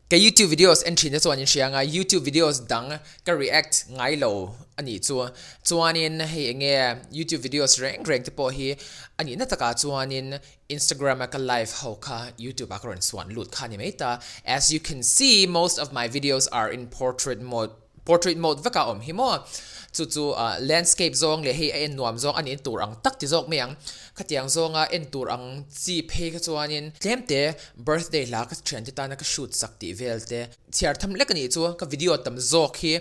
Ka YouTube videos en thin te chuan in hria anga YouTube videos dang ka react ngai lo a nih chu. Chuanin hei enge YouTube videos reng reng te pawh hi a nihna takah chuanin Instagram a ka live ho kha YouTube ah ka rawn suan lut kha a ni mai ta. As you can see most of my videos are in portrait mode portrait mode vek a awm hi maw. Chu chu landscape zawng leh hei a en nuam zawng a nih tur ang tak ti zawk mai ang. Khatiang zawnga en tur ang chi phei kha chuanin tlem te birthday hla ka thiante tana ka shoot sak tih vel te chhiar tham lek a nih chu ka video tam zawk hi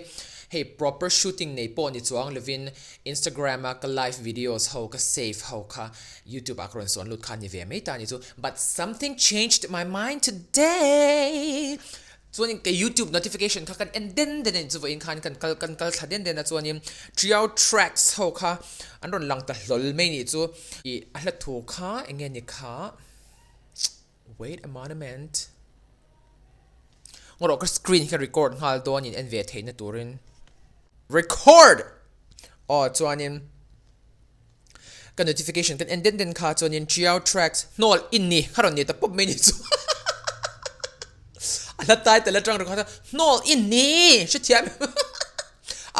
hei proper shooting nei pawh ni chuang lovin Instagram a ka live videos ho ka save ho kha YouTube ah ka rawn sawn lut kha ni ve mai ta a nih chu but something changed my mind today. Chuanin ka YouTube notification kha kan en den den a ni chu vawiin khan kan kal kan kal thla den den a chuanin Trio Tracks ho kha an rawn lang ta hlawl mai nih chu ih a hla thu kha eng nge ni kha wait a monument ngaw rawh ka screen hi ka record nghal dawn in en ve theihna turin record aw chuanin. Ka notification kan en den den kha chuanin Triau Tracks hnawl in ni kha rawn ni ta pawp mai ni chu a hla title atang ringawt kha hnawl in ni hrethiam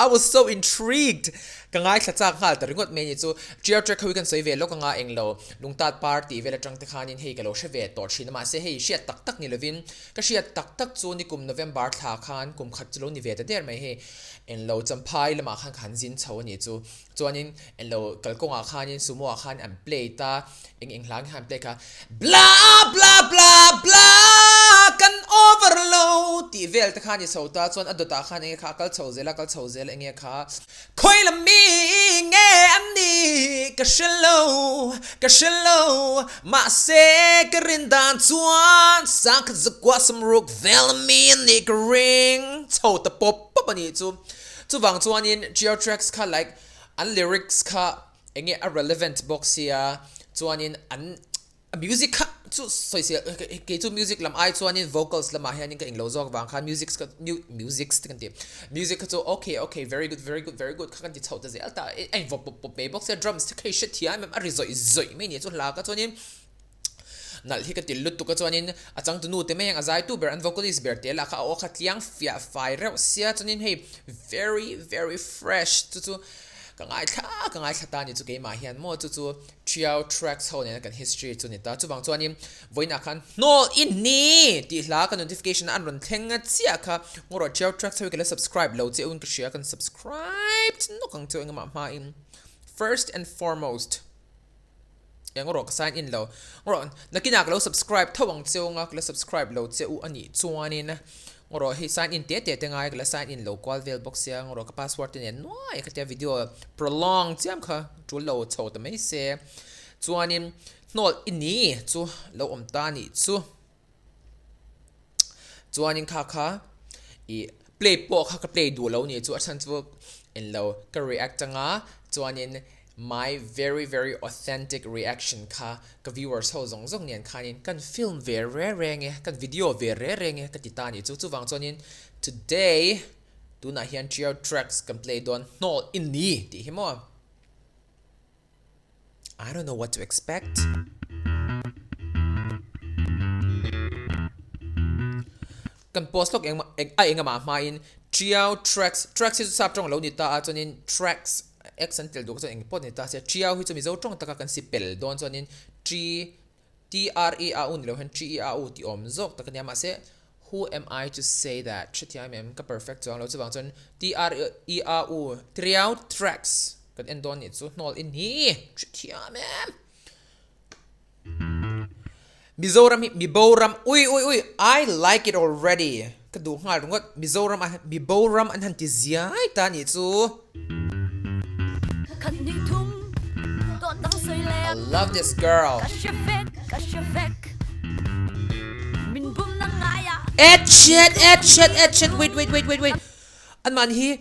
I was so intrigued ka ngaithla chak nghal ta ringawt mai ni chu Triau Track ho hi kan sawi ve lawk anga englo lungtat par tih vel atang te khanin hei ka lo hre ve tawh thin a mahse hei hriat tak tak ni lovin ka hriat tak tak chu nikum November thla khan kum khat chu lo ni ve ta der mai hei englo Champhai lamah khan ka han zin chho a nih chu. Chuanin englo kalkawngah khanin sumo ah khan an play ta, eng eng hla nge khan an play kha, bla bla bla bla kan over lo tih vel te kha a ni chho ta, chuan a dawtah khan enge kha a kal chho zel a kal chho zel a enge kha. Khawi lam mi nge an ni ka hre lo, ka hre lo, mahse ka rin dan chuan sangkhat zakua samruk vel mi an nih ka ring chho ta pawp pawp a nih chu. Chuvang chuanin Geotrax kha like an lyrics kha enge a relevant bawk sia chuanin an a music kha chu sawisel kei chu music lam ai chuanin vocals lamah hianin ka englo zawk vang khan music kha musics te kan ti music kha chu okay okay very good very good very good kha kan ti chho ta zel ta a invaw pawp pawp mai bawk sia drums te kha i hrethiam em a ri zawih zawih mai nia chu hla kha chuanin Nalh hi ka ti lutuk a chuanin a changtunu te mai ang a zaitu ber an vocalist ber te lah kha a aw kha tliang fiah fai reuh sia chuanin hei very very fresh chu chu ka ngaithla ka ngaithla ta a ni chu keimah hian maw chu chu Triau Tracks ho nena kan history chu ni ta chuvang chuanin vawiinah khan hnawl i ni tih hla ka notification a an rawn thleng a chiah kha ngaw rawh Triau Tracks ho hi ka la subscribe lo che u in ka hria kan subscribe nawk ang chu engemaw hmain first and foremost. Eng rawh ka sign in lo. Rawh nakinah ka lo subscribe tho ang cheu anga ka la subscribe lo che u anih chuanin rawh hei sign in te te te ngai ka la sign in lo kual vel bawk sia rawh ka password te nen nuai khatia video prolong chiam kha tul lo chho ta mai se chuanin hnawl i ni chu lo awm ta nih chu. Chuanin kha kha ih play pawh kha ka play duh lo nih chu a chhan chu englo ka react anga chuanin my very very authentic reaction kha ka viewers ho zawng zawng nen khanin kan film ve re reng e kan video ve re reng e ka ti ta nih chu chuvang chuanin today tunah hian trio tracks kan play dawn hnawl i ni tih hi maw. I don't know what to expect. Kan post lawk eng a eng amah hmain Triau Tracks Tracks hi chu sap tawng lo ni ta a chuanin Tracks X an tel duh kha chuan eng pawh ni ta sia Triau hi chu Mizo tawng taka kan si pel dawn chuanin Tri T R E A U ni lo hian T E A U tih awm zawk tak a nia mahse who am I to say that hrethiam em ka perfect chuang lo chuvang chuan T R E A U Triau Tracks kan en dawn nih chu hnawl i ni hrethiam em Mizoram hi Miboram ui ui ui I like it already ka duh nghal ringawt Mizoram ah Miboram an han ti ziai ta nih chu. I love this girl. Ed shit ed shit ed shit wait wait wait wait wait an man hi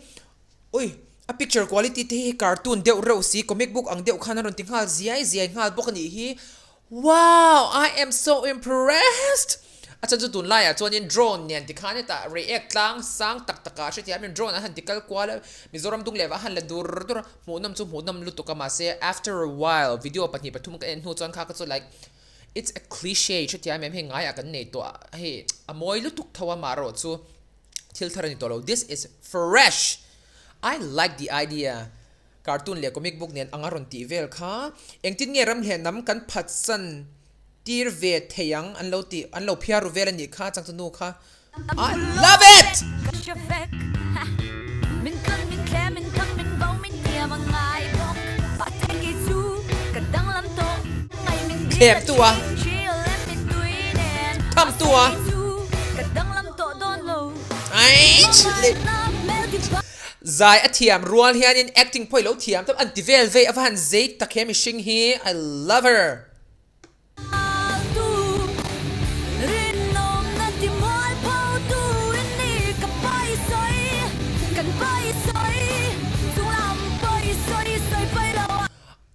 ui a picture quality te hi cartoon deuh reuh si comic book ang deuh khan a rawn ti nghal ziai ziai nghal bawk a nih hi Wow! I am so impressed! A chan chu tunlaiah chuanin drone nen tikhan hetah react tlang sang tak takah hrethiamin drone an han ti kal kual a, Mizoram dung leh vah han la dur dur a, hmuhnawm chu hmuhnawm lutuk a mahse after a while video 2 3 ka en hnu chuan kha ka chu like. It's a cliche hrethiam em hei ngaiah kan nei tawh a hei a mawi lutuk tho a mah erawh chu thil thar a ni tawh lo this is fresh I like the idea cartoon leh comic book nen anga rawn tih vel kha engtin nge ram leh hnam kan phatsan tir ve thei ang an lo tih an lo phiar ru vel a nih kha changtu nu kha I love it! Thlem tu a Tham tu a Zai a thiam rual hianin acting pawh i lo thiam tawp an ti vel vei a va han zei tak he mihring hi I love her.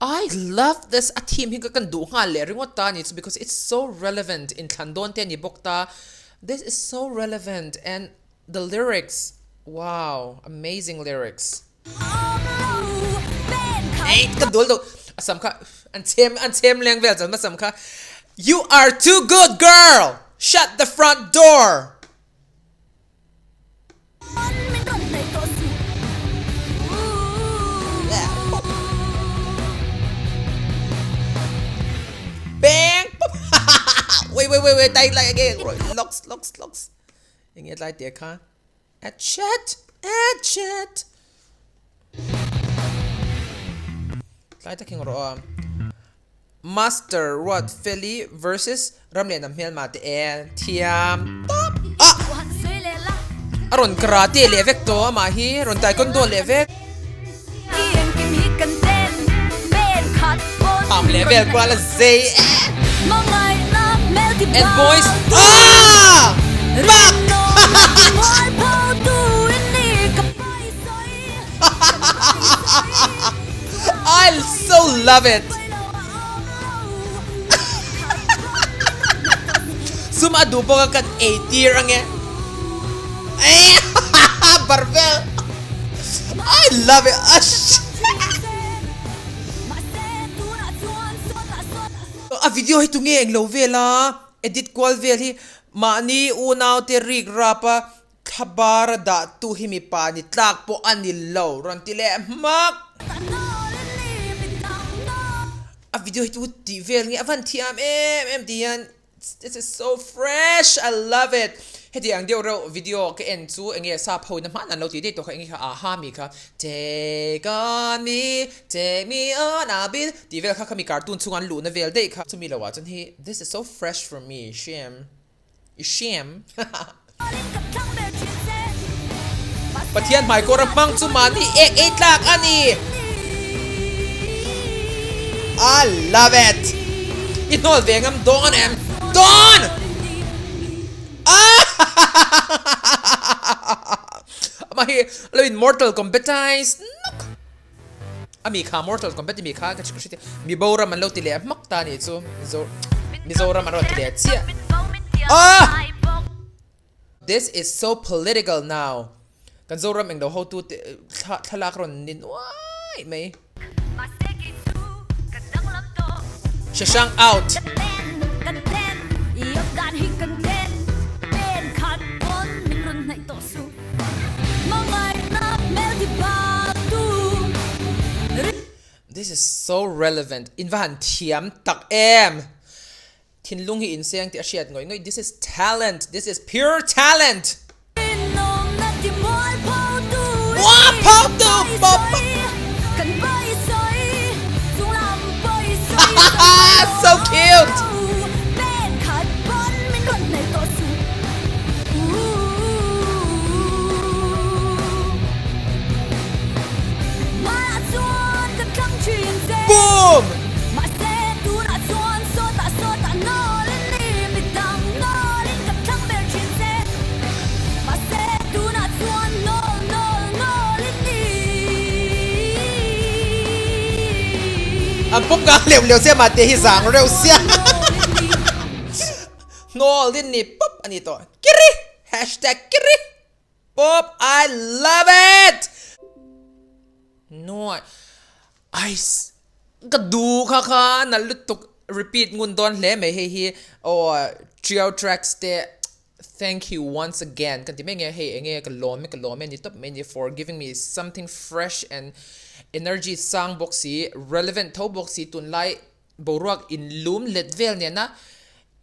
I love this a theme hi ka kan duh nghal leh ringawt ta ni chu because it's so relevant inthlan dawn te a ni bawk ta this is so relevant and the lyrics wow amazing lyrics. Ei ka dul deuh a sam kha an chhem an chhem leng vel chuan a sam kha You are too good girl shut the front door. Bang pop wait wait wait wait tai lai enge locks locks locks enge tlai te kha A chat! A chat! Tlai takin rawh a. Master Ruat Feli versus Ramliana hmelma te e thiam tawp. Ah! A rawn karate leh vek tawh amah hi rawn taekwondo leh vek. Tham leh vel kual a zei e. And boys ah! Fuck! I so love it. Sum a duh bawk a kan ei tir ange. Barvel. I love it. A video hi tunge englo vel a edit kual vel hi mahni unau te rik rap a thla bar a dah tu hi mipa ni tlak pawh a ni lo rawn ti leh hmak. A video hi tu tih vel nge a van thiam em em ti hian This is so fresh I love it heti ang deuh reuh video ka en chu enge sap ho in a hman an lo tih daih tawh kha enge kha aha mi kha take on me take me on a bit tih vel kha khami cartoon chhunga an luhna vel daih kha chumi lo ah chuan hi this is so fresh for me hriam i hriam Pathian hmaikawr a hmang chu mahni ek ei tlak a ni. I love it. I hnawl ve ngam dawn em? Dawn! Amah hi lo in Mortal Kombat-ize nawk. A mi kha Mortal Kombat i mi kha ka hre mi boram an lo ti leh hmak ta ni chu Mizoram an rawn ti leh chiah. Ah! This is so political now. Kan Zoram englo hotu te thlalak rawn ni nuai mai. Shashank out. This is so relevant. In va han thiam tak em. Thinlung hi inseng tih a hriat ngawih ngawih. This is talent. This is pure talent. So cute. Boom! An pawm kang leuh leuh sia mahte hi zang reuh sia. Hnawl din ni pawp a ni tawh. Kiri! Hashtag kiri! Pawp I love it! Nuai. Ice. Ka duh kha kha nalh lutuk. Repeat ngun dawn hle mai hei hi aw Trio Tracks te thank you once again kan ti mai nge hei enge ka lawm e ka lawm e ni tawp mai ni for giving me something fresh and energy sang bawk si relevant tho bawk si tunlai boruak inlum let vel nena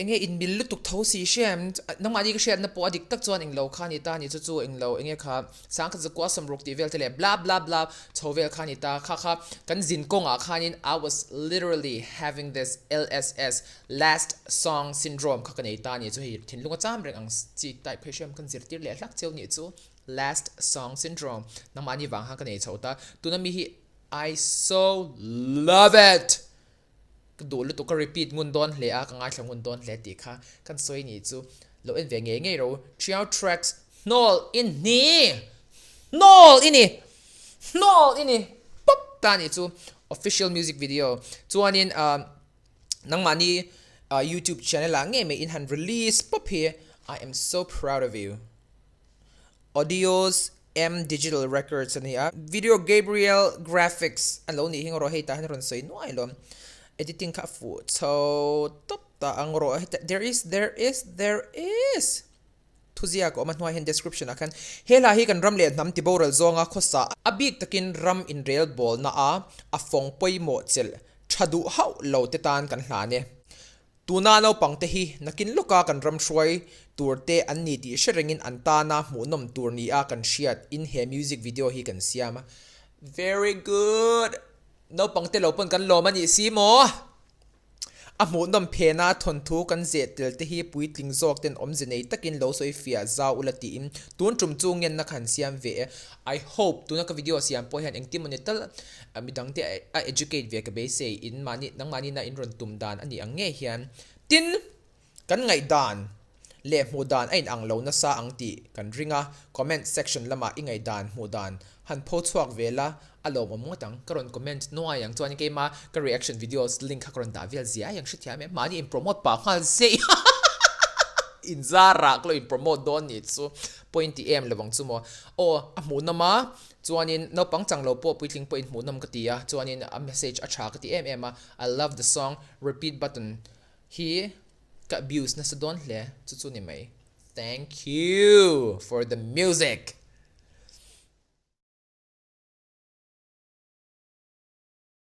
Enge in mil lutuk tho si hriam, nangmahni ka hriatna pawh a dik tak chuan englo kha a ni ta ni chu chu englo enge kha sangkhat zakua sawmruk tih vel te leh bla bla bla chho vel kha a ni ta kha kha kan zin kawngah khanin I was literally having this LSS last song syndrome kha ka nei ta ni chu hei thinlung a cham reng ang chi type kha hriam kan zirtir leh hlak cheu nih chu last song syndrome nangmahni vang khan ka nei chho ta tuna mi hi I so love it! Ka duh lutuk ka repeat ngun dawn hle a, ka ngaithla ngun dawn hle tih kha kan sawi ni chu lo en ve ngei ngei ro. Triau Tracks hnawl i ni! Hnawl i ni! Hnawl i ni! Pawp ta ni chu official music video chuanin ahh nangmahni youtube channel ah ngei mai in han release pawp hi I am so proud of you. Audios M Digital Records a ni a. Video Gabriel Graphics a lo nih hi ngarawh hei tah hian a rawn sawi nuai lo. Editing kha a fuh chho tawp ta ang rawh. Heta there is there is there is thuziak a awm a hnuai hian description ah khan he hla hi kan ram leh hnam ti boral zawnga khawsa a bik takin ram inrel bawlna a a fawng pawimawh chelh tha duh hauh lo te tan kan hlan e. Tuna naupangte hi nakin lawka kan ram hruai tur te an ni tih hre rengin an tana hmuhnawm tur nia kan hriat in he music video hi kan siam a. Very good! Naupangte lo pawn kan lawm a nih si maw? A hmuhnawm phena thawnthu kan zeh tel te hi puitling zawk ten awmze nei takin lo sawi fiah zau ula tiin tun tum chu ngenna kha han siam ve e. I hope tuna ka video siam pawh hian engtin mawni tal midangte a educate ve ka beisei in mahni nangmahni na in rawn tum dan a nih ang ngei hian tin kan ngaihdan leh hmuh dan a inang lo nasa ang tih kan ring a comment section lamah i ngaihdan hmuh dan han pho chhuak ve la a lawmawm ngawt ang ka rawn comment nuai ang chuan keima ka reaction videos link kha ka rawn dah vel ziai ang hrethiam em mahni in promote pah nghal zeih in zarah ka lo in promote dawn nih chu point ti em lovang chu maw aw a hmuhnawm a Chuanin naupang chang lo pawh puitling pawhin hmuhnawm ka ti a, chuanin a message a tha ka ti em em a, I love the song, repeat button hi ka abuse nasa dawn hle, chu chu ni mai. Thank you for the music.